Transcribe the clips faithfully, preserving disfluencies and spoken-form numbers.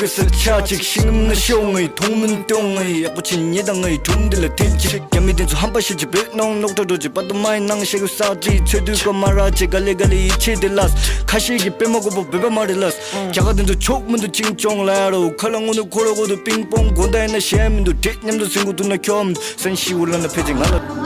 ཀི་སེར་ཆ་གཅིག་ཤིང་ངམ་ན་ཤོག་ངའི་མཐོང་མིན་སྟོང་ངའི་ཡག་པོ་ཆེ་ཉེ་དང་ངའི་གྲུམ་འདི་ལ་དེ་ཅིག་རྒྱ་མི་དེ་ཚོ་ཧམ་པ་ཤེས་ཀྱི་བོད་ནང་ནོག་ཁྲ་འགྲོ་ཅིག་པ་དུ་མའི་ནང་ཤེས་གི་ས་ཅིག་ཚོད་དུས་ཀ་མ་ར་ཅིག་ག་ལེ་ག་ལེ་ཡིད་ཆེས་དེ་ལས་ཁ་ཤས་ཀྱི་པད་མ་གོ་པོ་བོད་པ་མ་རེད་ལས། རྒྱ་གར་དེ་ཚོ་ཆོག་མི་འདུག་ཅིང་ཅོང་ལ་ཡ་རོ་ཁ་ལ་ངོ་ནུ་ཁོ་ར་གོ་དུ་པིང་པོང་གོ་ད་ཡིན་ན་གཞན་མི་འདུག་དྲེད་མཉམ་དུ་སེང་གུ་དུ་ན་ཁྱོ་མི་འདུག་སན་ཤི་འུ་ལ་ན་ཕེ་ཅིང་ང་ལ།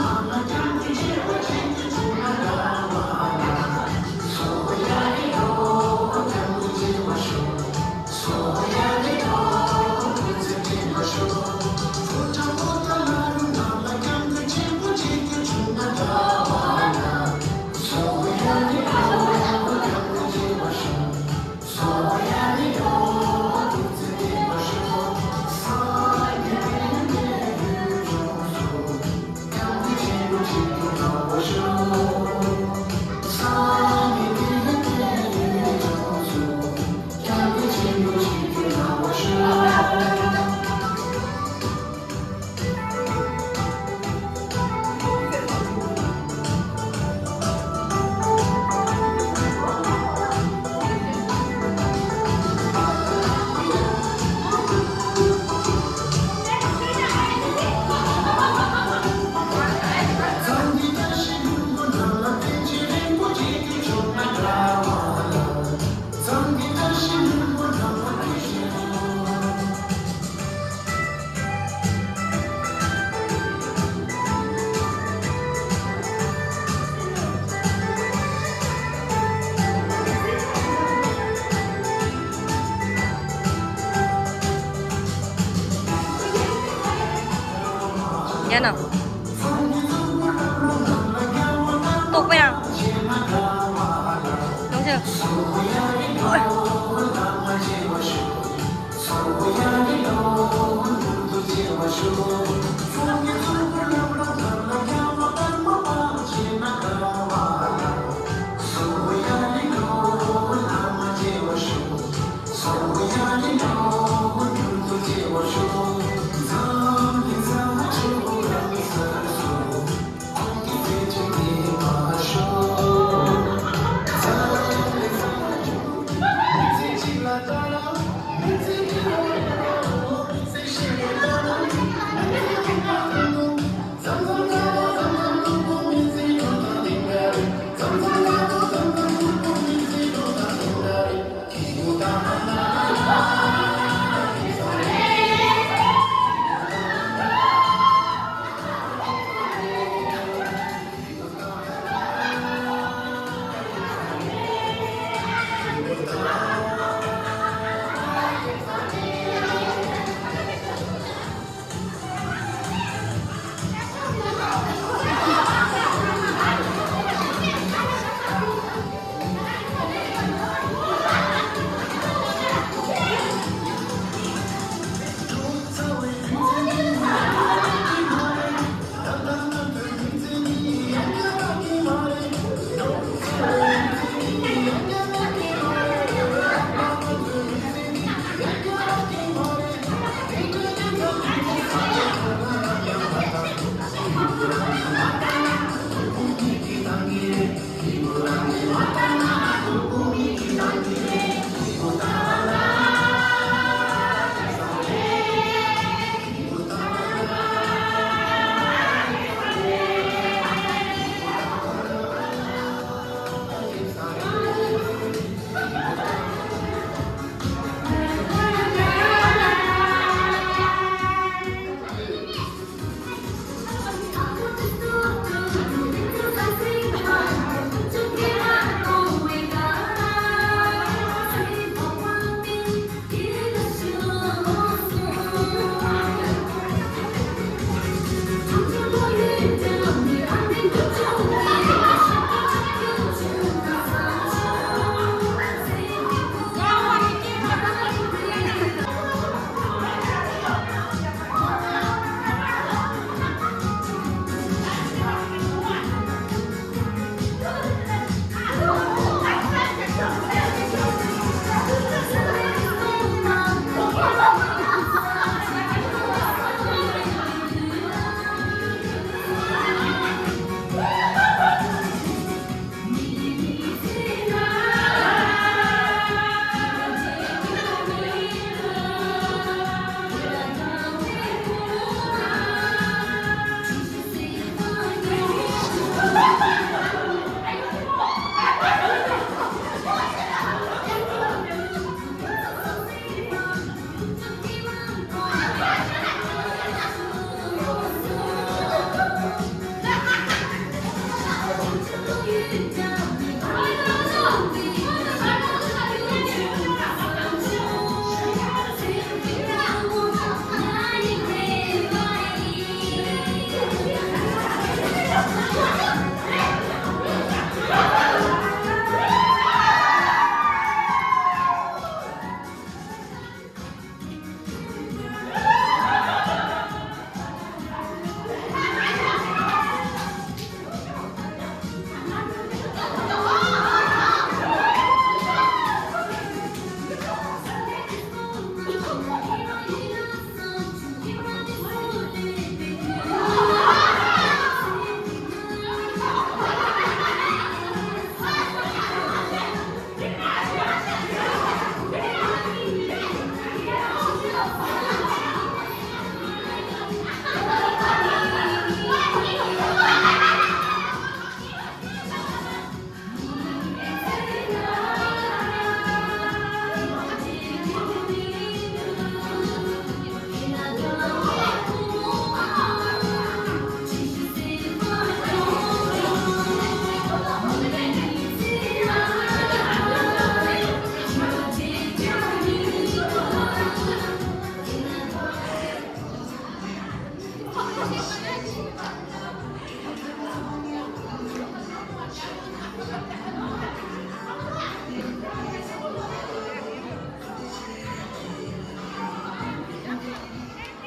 ཉན་ན། ལྟོགས་པ་ཡང་། ཡོང་ཆེ།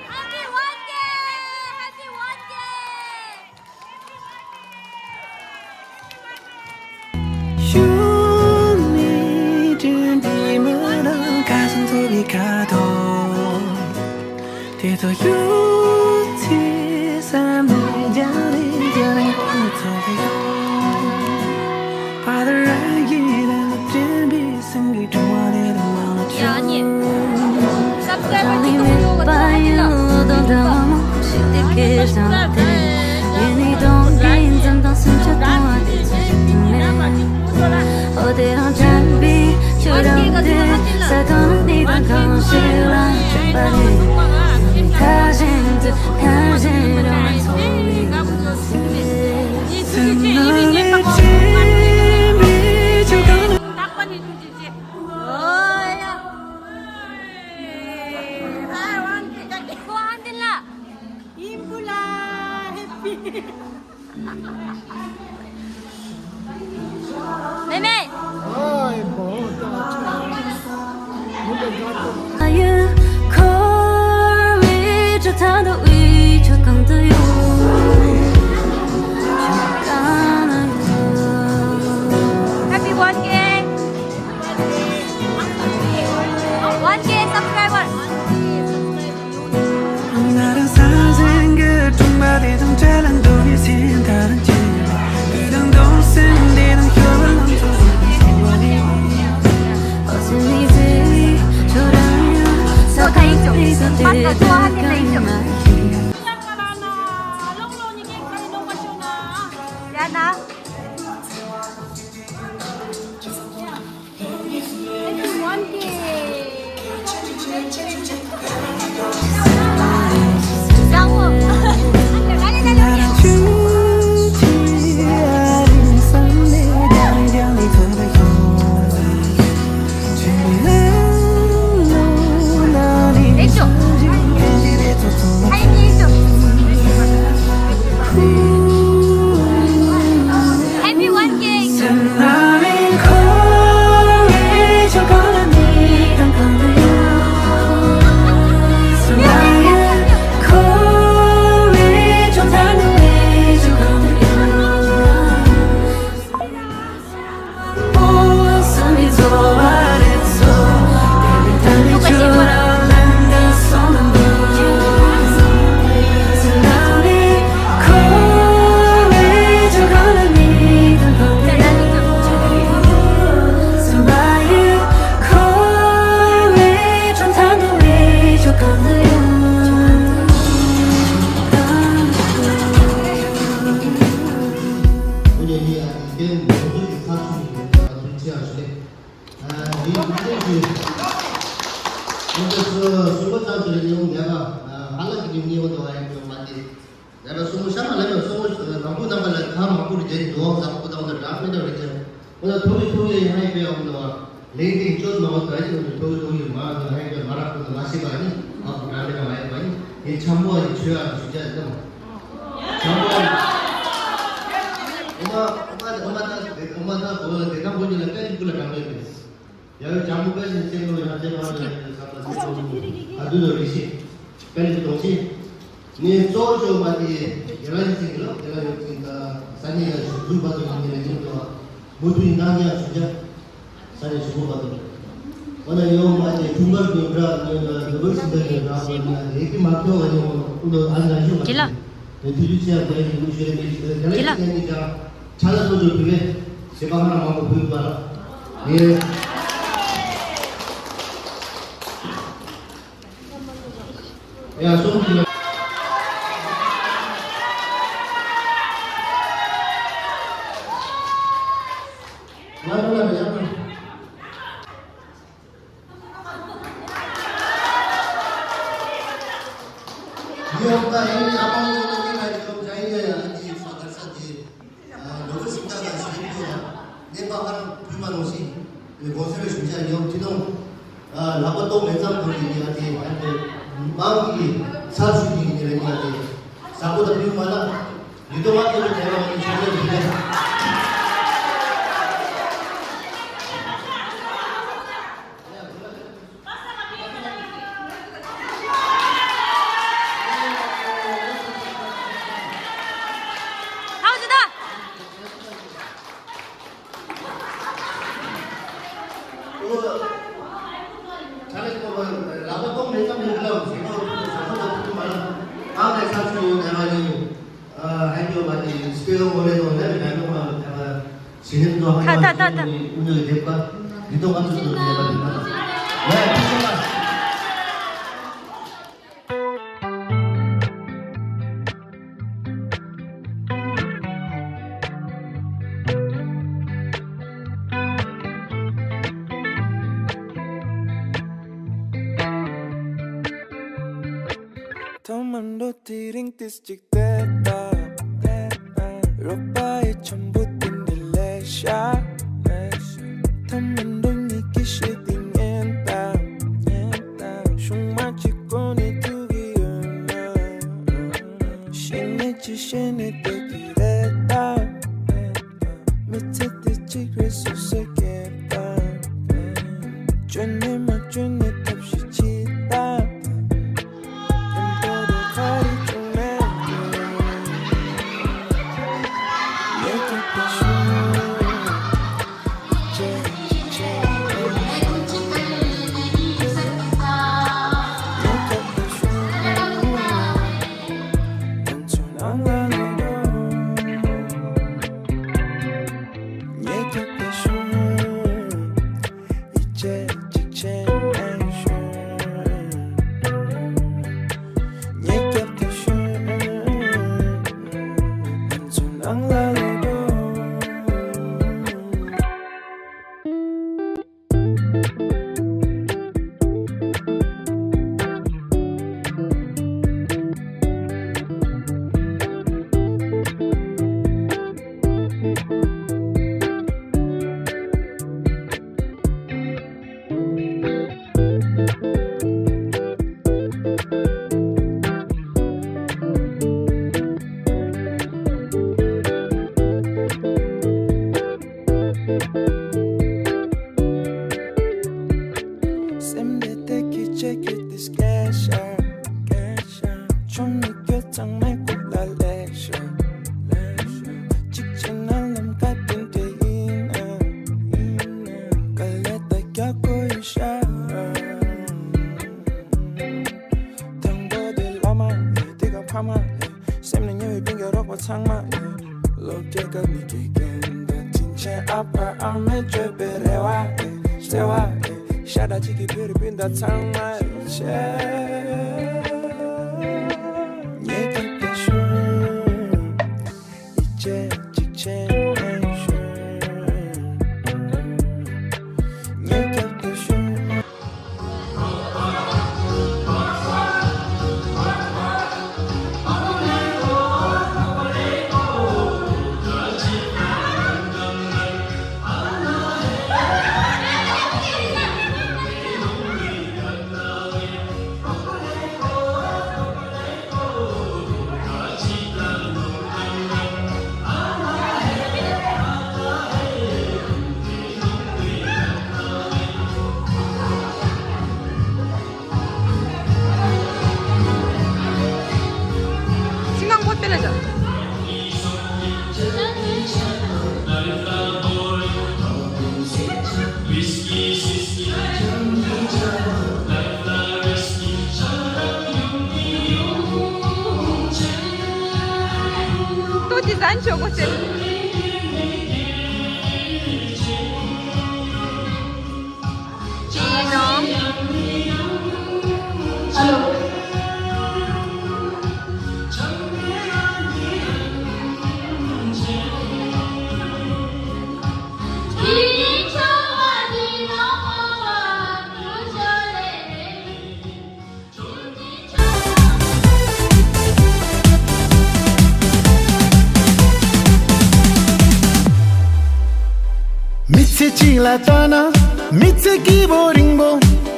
Happy one K! Happy one K! Happy one K! One K subscriber! Happy one K! ཨ། འདིའི་ཐུགས་རྗེ་ཆེ། ཨ། ད་སུ་སུ་མོ་ཙམ་ཞིག་ལ་ཉེ་བོ་མེད་པ། ཨ། ཧ་ལམ་གྱི་ཉེ་བོ་དང་ཨ་ཡོད་མ་དེ། ཡ་ད་སུ་མོ་ཤ་མ་ལ་ཡོད། སུ་མོ་རང་བུ་རྣམ་པ་ལ་ཁ་མང་པོ་རེ་བྱས་འགྲོ་བ་ཟ་བུ་དང་འདྲ་མི་འདྲ་རེ་བྱས། འོ་ད་ཐུགས་རྗེ་ཐུགས་རྗེ་ཡང་ཧ་ཡི་པའི་འོང་དུ་བ། ལེགས་ཏེ་ཅོ་མ་འོ་ད་ཡི་འོང་དུ་ཐུགས་རྗེ་ཐུགས་རྗེ་མ་འོ་ད་ཧ་ཡི་པའི་མ་རག་གོ་ད་མ་ཤི་པ་ནི་ཨ་བུ་རང་མི་རང་ཧ་ཡི་པ་ནི་ངའི་འཆམ་པོ་ཨ་ནི་ཆོས་ཨ་ནི་ཞུ་བྱ་ཡི་ད་མ། འཆམ་པོ་ཨ་ནི། འོ་མ་འོ་མ་འོ་མ་ད་འོ་མ་ད་གོ་ལ་དེ་དང་པོ་ཉིད་ལ་ཀ་ཡི་ཀུ་ལ་གང་མེད་པས། ཡང་ཡང་ལྗང་གུ་དཔལ་ཆེན་སེང་གོ་ཡང་རྩེ་བ་ཡང་ཡང་ས་པ་སེ་གོ་ཨ་དུ་ལོ་རི་ཤི་དཔལ་ཆེན་གདོང་ཆེ། ནས་གཙོ་བོ་མ་དེ་ཡ་ར་ཡི་ཚིག་ལ་ཡ་ར་ཡི་ཚིག་ད་ས་ནི་ཡ་ཞུ་རྒྱུ་བ་དུ་ཡང་ཡང་ཡིན་དུ་བ་མུ་མཐུད་ཡིན་ན་ཡང་ཞུ་རྒྱ་ས་ནི་ཞུ་བ་དུ། ཨ་ན་ཡོང་མ་དེ་ཁྲུང་མར་གྱི་འདྲ་ནི་ལ་ནི་བར་སི་ད་གི་འདྲ་བ་ནི་ཡེ་ཀི་མ་ཁྱོ་བ་ཡོང་ཀུ་ལོ་ཨ་ན་ཞུ་བ། ཀི་ལ། དེ་དུས་དུས་ཆེ་བ་ཡེ་ཀི་ལུ་ཤེ་རེ་མི་ཤེ་རེ་ཀི་ལ། ཀི་ལ། ཡེ་ཀི་ནི་ཀྱང་ཆ་ལ་ལོ་ཇོ་ཕི་མེ་ཞེ་པ་ཧ་ན་མ་གོ་ཕུལ་བ་ར། ཡེ། ཡ་སོང་ཀི་ལ། ང་རང་ལ་མི་ཡང་། ཡོད་པ་ཡིན། ཨ་མ་ཡོད་ན་ངས་ལ་ཡོད་ཀྱང་ཡིན་ཡ། ཡ་འདི་ས་དར་ས་འདི་ལོ་ཀ་སིང་ཏ་ལ་ཞིག་ཡོད་ཡ། ནས་པ་ཧར་བུ་མ་ནོ་སི་གོང་སེ་རེ་ཞུ་བྱ་ཡོད་དེ་དང་། ལག་པ་གཏོང་མེད་ཙམ་དུ་ཡིན་ཡ། དེ་ཧན་དེ་མང་གི་ཚར་ཞུ་གི་ཡིན་ཡ། དེ་ས་གོ་ད་བུ་མ་ལ་ཡོད་དོ་མ་དེ་ལ་དེ་རང་ཡིན་ཆོག་ལེ་ཡིན་ཡ། ཐ་ཐ་ཐ་ཐ། ཐ་མ་འགྲོ་དེ་རིང་ཏིས་ཅིག་བསྡད་ད། རོགས་པ་ཡི་འཆམ་པོ་དེ་འདྲ་ལས་ཤ། ཐ་མ་འགྲོ་ཉིད་ཀྱི་ཤེས་དེ་ཉན་ད། ཤུང་མ་གཅིག་གོ་ནས་ཐུག་གི་ཡོད་ན། ཤེས་ནས་ཅི་ཤེས་ནས་བསྡད་ཀྱི་རེད་ད། མི་ཚེ་འདི་གཅིག་རེད་སོ་སོས་སྐྱེལ་ད། བཅོས་ནས་མ་བཅོས་ནས་ཐབས་ཤེས་བྱེད་ད། སེམས་བདེ་བདེ་སྐད་ཆ་སྐད་དེ་སྐད་ཤ། ཆུང་མི་སྐྱོ་ཚང་མའི་སྐུ་ལ་ལེགས་ཤོག་གཅིག་བྱས་ན་ལམ་ཁ་དེ་འདྲ་ཡིན་ན། དཀའ་ལས་ད་རྒྱག་དགོས་ཡོད་ཤག་དང་པོ་དེ་བླ་མ་ཡིན། དེ་ག་ཕ་མ་ཡིན། སེམས་ནས་ཉེ་བའི་སྤུན་ཀྱག་རོགས་པ་ཚང་མ་ཡིན། སློབ་གྲྭའི་སྐབས་ནས་དགེ་རྒན་དང་དྲིན་ཆེན་ཨ་ཕ་ཨ་མས་བཅོས་པའི་རེ་བ་ཡིན། བརྩེ་བ་ཡིན། ཤ་ཁྲག་གཅིག་གི་བོད་རིགས་སྤུན་ཟླ་ཚང་མ་ཡིན། ཆེ་ཉེ་གི་དེ་ཤུ། གན་ཆོག་གོ་ཟེར། མི་ཚེ་གཅིག་ལ་ལྟ་ན། མི་ཚེ་སྐྱིད་པོ་རིང་པོ།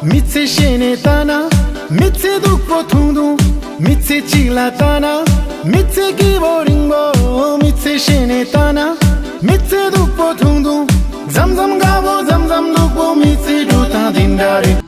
མི་ཚེ་ཤེས་ནས་ལྟ་ན། མི་ཚེ་སྡུག་པོ་ཐུང་ཐུང་། མི་ཚེ་གཅིག་ལ་ལྟ་ན། མི་ཚེ་སྐྱིད་པོ་རིང་པོ། མི་ཚེ་ཤེས་ནས་ལྟ་ན། མི་ཚེ་སྡུག་པོ་ཐུང་ཐུང་། མཚམས་མཚམས་དགའ་པོ་མཚམས་མཚམས་སྡུག་པོ། མི་ཚེ་འགྲོ་སྟངས་འདི་འདྲ་རེད།